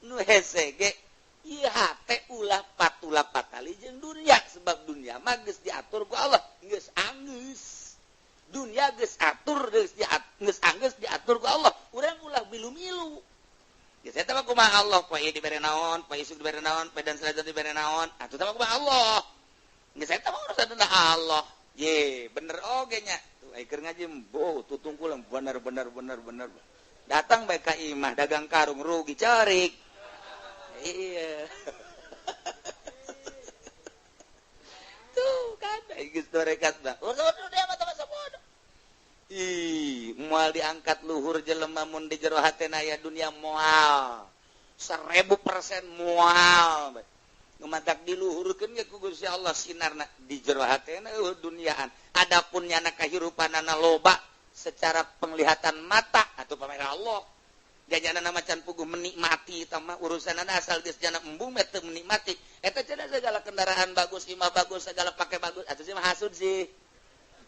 Nu hese ge ieu hate ulah patula patali jeung dunya, sebab dunya mah geus diatur ku Allah, geus anggeus. Dunya geus atur, geus diat geus anggeus diatur ku Allah. Urang ulah milu-milu. Geus eta mah kumaha Allah, poe ieu dibere naon, poe isuk dibere naon, poe dan selanjutnya dibere naon. Atuh tah mah kumaha Allah. Geus eta mah urusan Allah. Ye, bener oge nya. Tuh ai keur ngaji boh tutungkul bener bener bener bener. Datang bae ka imah dagang karung rugi cerik. Iya. Tuh kan geus torekat mah. Udah mah masa bodoh. Ih, moal diangkat luhur jelema mun di jero hatena aya dunia moal. 1000% moal. Matak diluhurkeun ge ku Gusti Allah sinarna di jero hatena eueuh duniaan. Adapun nyana kahirupanana loba secara penglihatan mata atau pamer Allah. Jajanana macan puguh menikmati eta mah urusanana, asal geus jana embung mah teu menikmati. Eta cenah segala kendaraan bagus, imah bagus, segala pakai bagus, atuh sih mah hasud sih.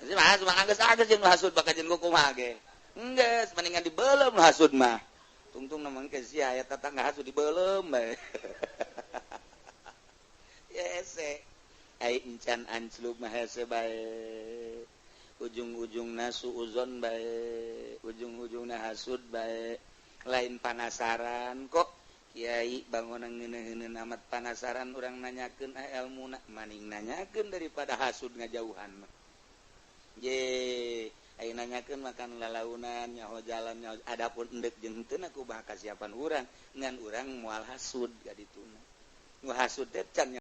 Sih mah hasud mah anggeus-anggeus jeung hasud bakal jeung kumaha ge. Enggeus mendingan dibeuleum hasud mah. Tungtung na mangke sia aya tetangga hasud dibeuleum bae. Hese ai encan anclub mah hese bae. Ujung-ujungna suuzon bae, ujung-ujungna hasud bae. Lain panasaran kok kiai bangunan ngeuneuh-ngeuneun amat panasaran urang nanyakeun ilmuna, maning nanyakeun daripada hasud ngajauhan mah. Ye, ai nanyakeun makan lalaunan nyaho jalan nyaho, adapun endek jeung henteu ku bah kasiapan urang, ngan urang moal hasud ka dituna. Nu hasud teh can.